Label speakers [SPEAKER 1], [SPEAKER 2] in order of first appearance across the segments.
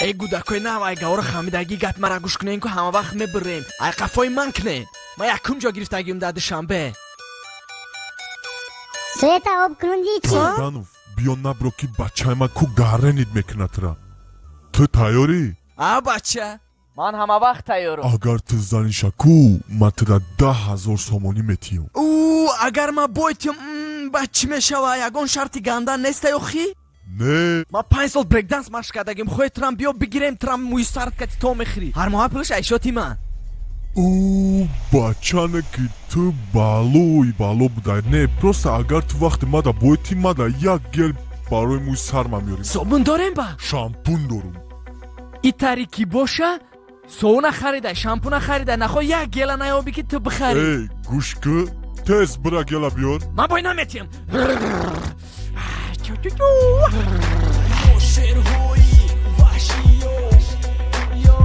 [SPEAKER 1] Эй гудакои нав, ай гавора хамидагӣ гап мара гӯш кунен, ку ҳама вақт мебирем. Ай қафои ман кунен. Ман якум ҷо гирифтагиюм дар Душанбе.
[SPEAKER 2] Света об кунди чӣ?
[SPEAKER 3] Данов, биё набро ки бачаи ман ку гаренид мекунад ра. Ту тайёрӣ?
[SPEAKER 1] А бача, ман ҳама вақт тайёрам.
[SPEAKER 3] Агар ту заниша ку, ман тура 10 000 сомонӣ метиҳам.
[SPEAKER 1] Ӯ, агар ман бойтим, ба чӣ мешава? Ягон шарти ганда неста ёхӣ?
[SPEAKER 3] Не.
[SPEAKER 1] Ман 5 сол брейкданс машқ кардагим. Хоҳи трам биё бигирем, трам мӯи сард кати то мехӯрӣ. Ҳар моҳа пулаш айшоти ман.
[SPEAKER 3] Ӯ, бачане ки ту балои бало будай. Не, просто агар ту вақте мада бойтӣ, мада як гел барои мӯи сарма меёрӣ.
[SPEAKER 1] Собун дорем ба?
[SPEAKER 3] Шампун дорум.
[SPEAKER 1] Итари ки боша, совуна харидай, шампуна харидай, нахоҳ як гела наёбӣ ки ту бихарӣ.
[SPEAKER 3] Эй, гӯш кӣ, тез бира гела биёр.
[SPEAKER 1] Ман бой наметиҳам.
[SPEAKER 4] Шерҳои ваҳшиё, ё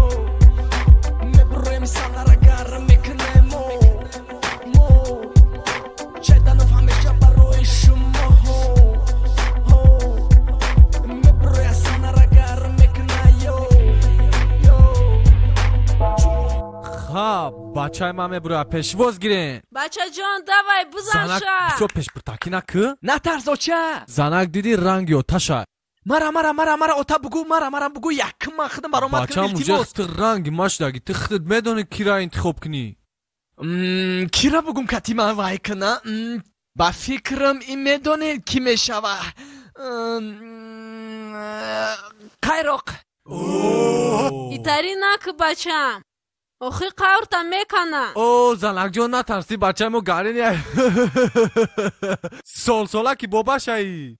[SPEAKER 4] мебурем санара, гарм мекунем мо. Чайданов ҳамеша барои шумо мебуроя, санара гарм мекуна, ё ё.
[SPEAKER 5] Ха, бачаи ман мебуроя, пешвоз гирен.
[SPEAKER 6] Бачаҷон, давай,
[SPEAKER 5] Занак,
[SPEAKER 6] бузанша.
[SPEAKER 5] бисёр пешбуртакӣ накӣ.
[SPEAKER 1] Натарс, оча.
[SPEAKER 5] Занак диди, ранги оташа.
[SPEAKER 1] Мара, мара, мара, мара, ота бугӯ, мара, мара бугӯ, якум ман худам баромад кунам.
[SPEAKER 5] Бачам, уже
[SPEAKER 1] Илтимос.
[SPEAKER 5] ту ранги машдаги, ту худат медонӣ кира интихоб кунӣ.
[SPEAKER 1] Кира бугум кати ман вай куна? Ба фикрам, ин медонед кӣ мешава. Қайроқ.
[SPEAKER 6] Итарӣ накӣ, бачам, охи қаврта мекана.
[SPEAKER 5] О, занакҷон, натарсӣ, бачаи мо гарини солсола ки бобашаи.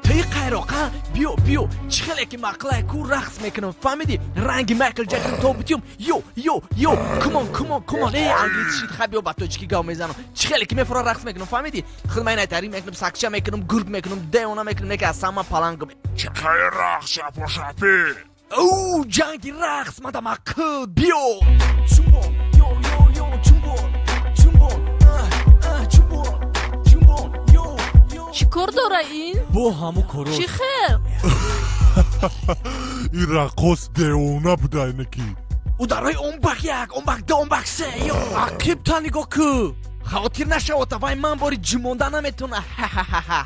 [SPEAKER 1] Туи қайроқа, биё, биё, чӣ хеле ки мақлай ку рақс мекунам, фаҳмидӣ? Ранги Майкл Ҷексон то бутюм. Yo, yo, yo, come on, come on, come on. Эй, англис шид, ха, биё, ба тоҷикӣ гав мезанам. Чӣ хеле ки мефура рақс мекунам, фаҳмидӣ? Худ ман айтарӣ мекунам, сакча мекунам, гург мекунам, девона мекунам, неки аз сама палангам.
[SPEAKER 3] Чақаи рақс, шапошапӣ?
[SPEAKER 1] Ӯ, ҷанги рақс мадам ақл, биё. Чумбон, yo, yo, yo, чумбон, чумбон, чумбон, чумбон, yo, yo.
[SPEAKER 6] Чӣ кор дора ин?
[SPEAKER 5] Бо ҳаму коро.
[SPEAKER 6] Чӣ хел?
[SPEAKER 3] Ин раққос девона будай неки.
[SPEAKER 1] Ударои омбак як, омбак ду, омбак се, yo.
[SPEAKER 5] Ақибта нигоҳ кӯ.
[SPEAKER 1] Хавотир нашавота, вай ман бори ҷимонда наметона. Ха-ха-ха-ха.